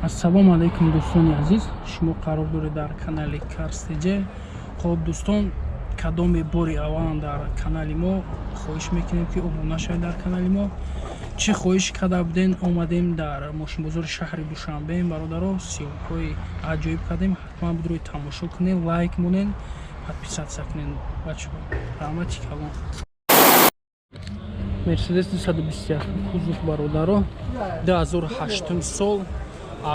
Ассалому алайкум, дӯстони азиз, шумо қарор доред дар канали Карстеҷе. Хоб, дӯстон, кадоме бори аввалан дар канали мо, хоҳиш мекунем, ки обуна шавед дар канали мо. Чӣ хоҳиш карда буден, омадем дар мошинбозори шаҳри Душанбе, бародаро, съёмкаҳои аҷоиб кардем. Ҳатман бидрои тамошо кунед, лайк монед, подписаться кунед. Бачаҳо, раҳмати калон. Мерседес 221 кузов, бародаро, 2008 сол,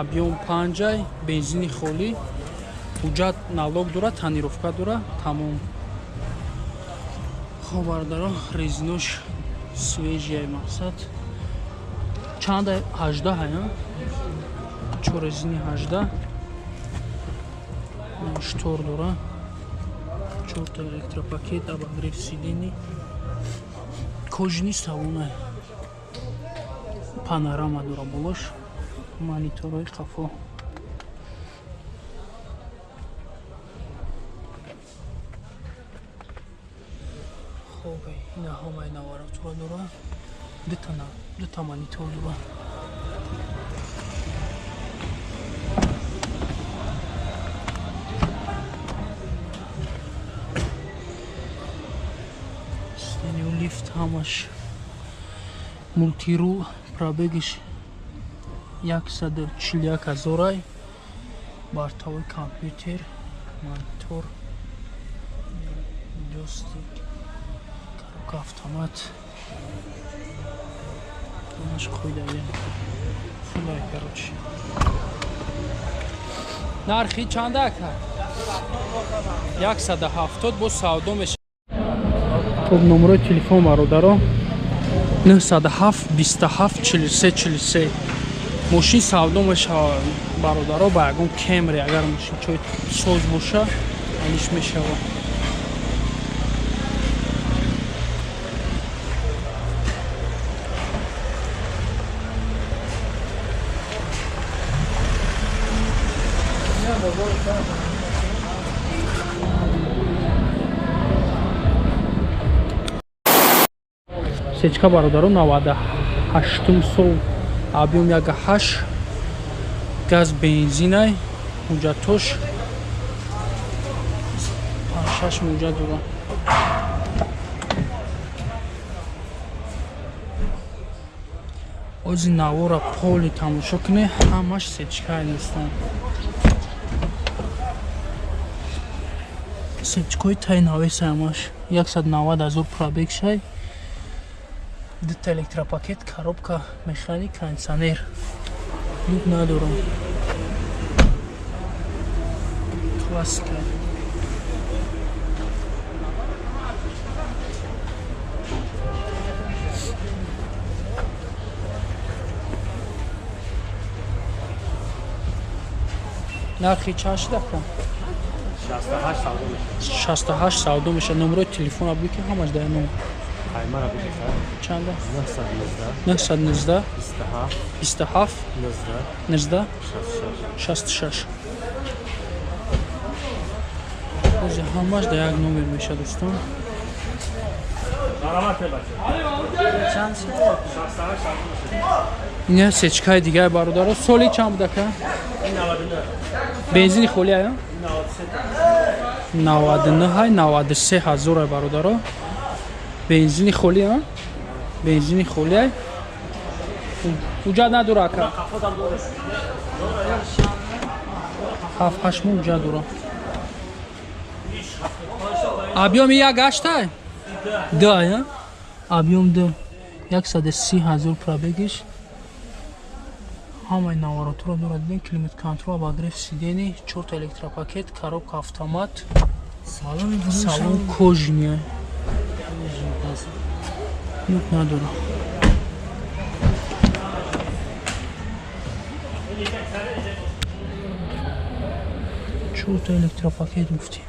объём 5, бензини холӣ, ҳуҷҷат налог дора, тонировка дора, тамом. Хоб, бародаро, резинош свежий, мақсад чанда, 18 ая, чор резини 18, штор дора, чорта электропакет, обогрев сидений, кожаный салона, панорама дора, болош мониторҳои қафо. Хоб, ина ҳамаи наворотро дора, дута монитор дора. Лифт, ҳамаш мультирул, пробегиш 141 ҳазорай, бортовой компютер, монитор, джойстик, коробка автомат, ҳамаш қоидаи фулай. Короче, нархи чанда, ака? 170, бо савдо меша. Хуб, номерои телефон, бародаро, 907 27 43 43. Мошин савдо мешавад, бародаро, ба ягон Кемри, агар мошинчои соз боша, алиш мешавад. Сечка, бародаро, 98 сол, объём 1,8, газ, бензинай, ҳуҷҷатош шаш ҳуҷҷат дора. Ози навора поли тамошо кунед, ҳамаш сечкаи, дӯстон, сечкои таи навеса, ҳамаш 190 ҳазор пробег шай, дута электропакет, коробка механик, кондиционер, люк надорам, классика. Нархи чанд шуда, ака? 68 савдо мешавад. Номерои телефона буд, ки ҳамаш дар ном. Чанда? 919 27 19 66. Ози ҳамаш дар як номер мешавад, дӯстон. Ина сечкаи дигаи, бародаро, соли чанд буд, ака? Бензини холи ая, 99, 93 ҳазора, бародаро, бензини холи, а бензини холи ай, ҳуҷҷат надора, ака, 7-8 моҳ ҳуҷҷат дора. Объёми 1,8-ай, д ая, объём д, 130 ҳазор пробегиш, ҳамаи наворотро дорад, дидем, климат контрол, обогрев сидений, чорта электропакет, коробка автомат, салон кожаный, люк надора. Чорта электропакет гуфтем.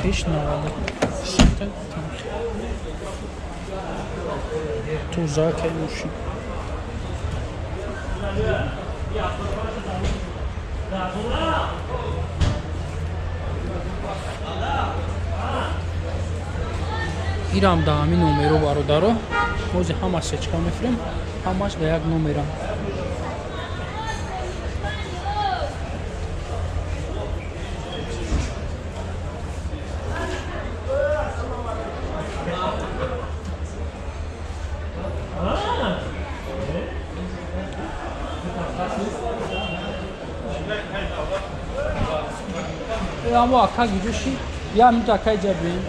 Пеш 90 тоза мошин. Ирам да ҳамин номеро бародаро. Ҳози ҳама сечка мефирем, ҳамаш да як номерам. Амо ака гиҷуши я минут ака ҷабин.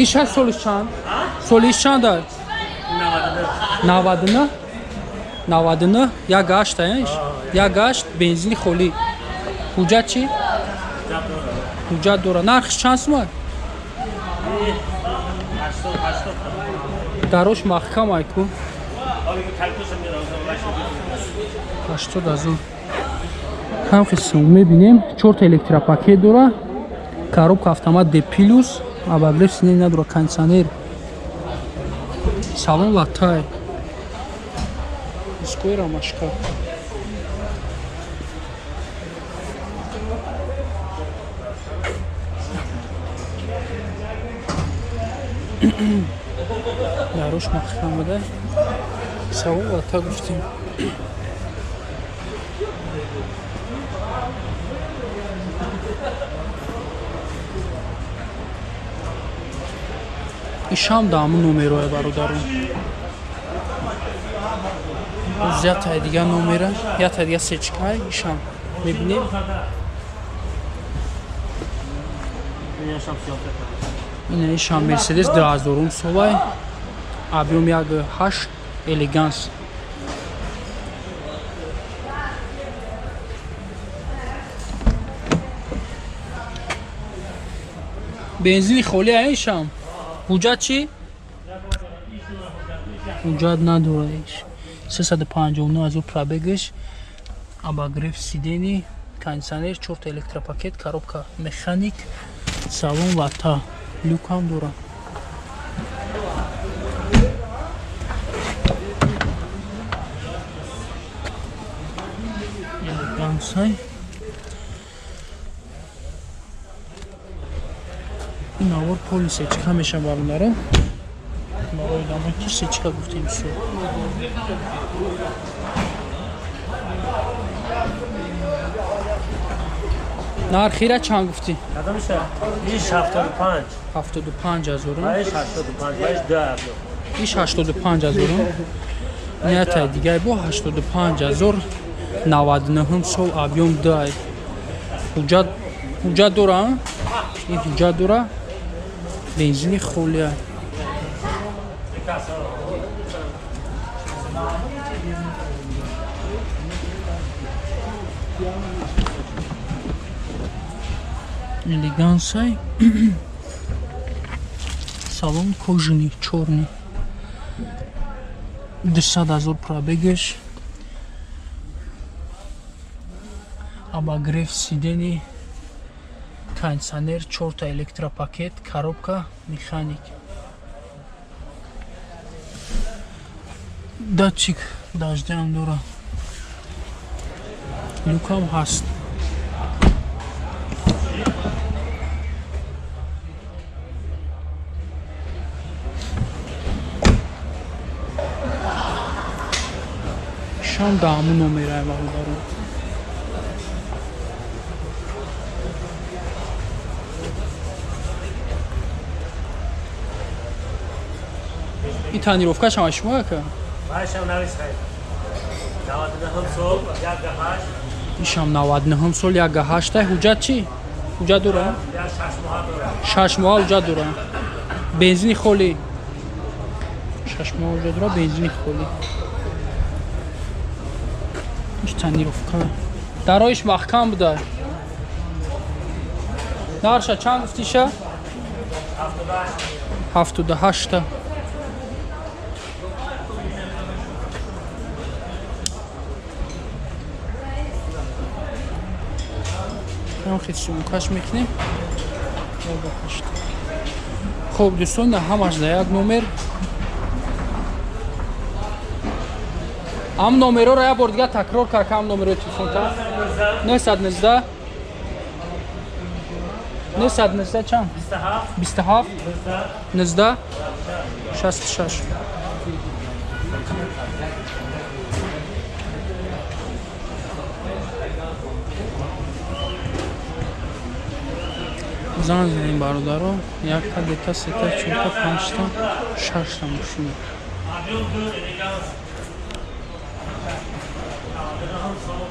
Иша солиш чанд? Солиш чанд аст? 99. 99 як гашт аш? Як гашт бензини холӣ. Ҳуҷҷат чӣ? Ҳуҷҷат дора. Нархш чанд сум аст? Дарош маҳкам ай ку. 80 000. Ҳам қисм мебинем, 4 электропакет дора, коробка автомат D+, обогрев сиденья надора, кондиционер, салон латай, дискои рамашка. Дарош маҳкам буда, салон лата гуфтем. Ишам да ҳамун номерое бародарон. Боз яктай дига номера, яктай дига сечкай, ишам мебинем. Ина ишам Мерседес 2000 солай, объем 1.8 элеганс. Бензини холӣ ишам. Ҳуҷҷат чӣ? Ҳуҷҷат надорад иш. 359 000 пробегаш, обогрев сидений, кондиционер, 4 электропакет, коробка механик, салон лата, люк ҳам дорад. Элегансай. Ин навор поли сечка меша бародаро. Барои дамои ки сечка гуфтем су. Нархира чанд гуфтӣ? Кадомша? Иш 75. 75 000. Иш 85, иш 2. Иш 85 000. Ниятаи дигар бо 85 000 99 сол объем 2. Ҳуҷҷат дора? Ин ҳуҷҷат дора. Бензини холия. Элегансай. Салон кожаный, чёрный. 200 000 пробегаш. Обогрев сидений, кондиционер, 4 электропакет, коробка, механик. Датчик дождя дора. Люкам ҳаст. Шам да ҳамун номерай бародаро. И тонировка шама шумо яка? Вашам навис хайр. 99 сол 1.8. Ишам 99 сол 1.8. Ҳуҷҷат чӣ? Ҳуҷҷат дора? 6 моҳ дора. 6 моҳ ҳуҷҷат дора. Бензини холӣ. 6 моҳ ҳуҷҷат дора, бензини холӣ. Иш тонировка. Дароиш маҳкам буда. Нарша чанд гуфтиша? 78. 78. Хел сумукаш мекунем. Хоб дӯстон, ҳамаш да як номер. Ам номерро як бор дигар такрор кард, ам номерои телефонта. 919 919 чанд? 27 19 66. Занг занем, бародаро. Якта, дета, сета, чорта, панҷта, шашта мошина. Объем 2, элеганс. 99 сол.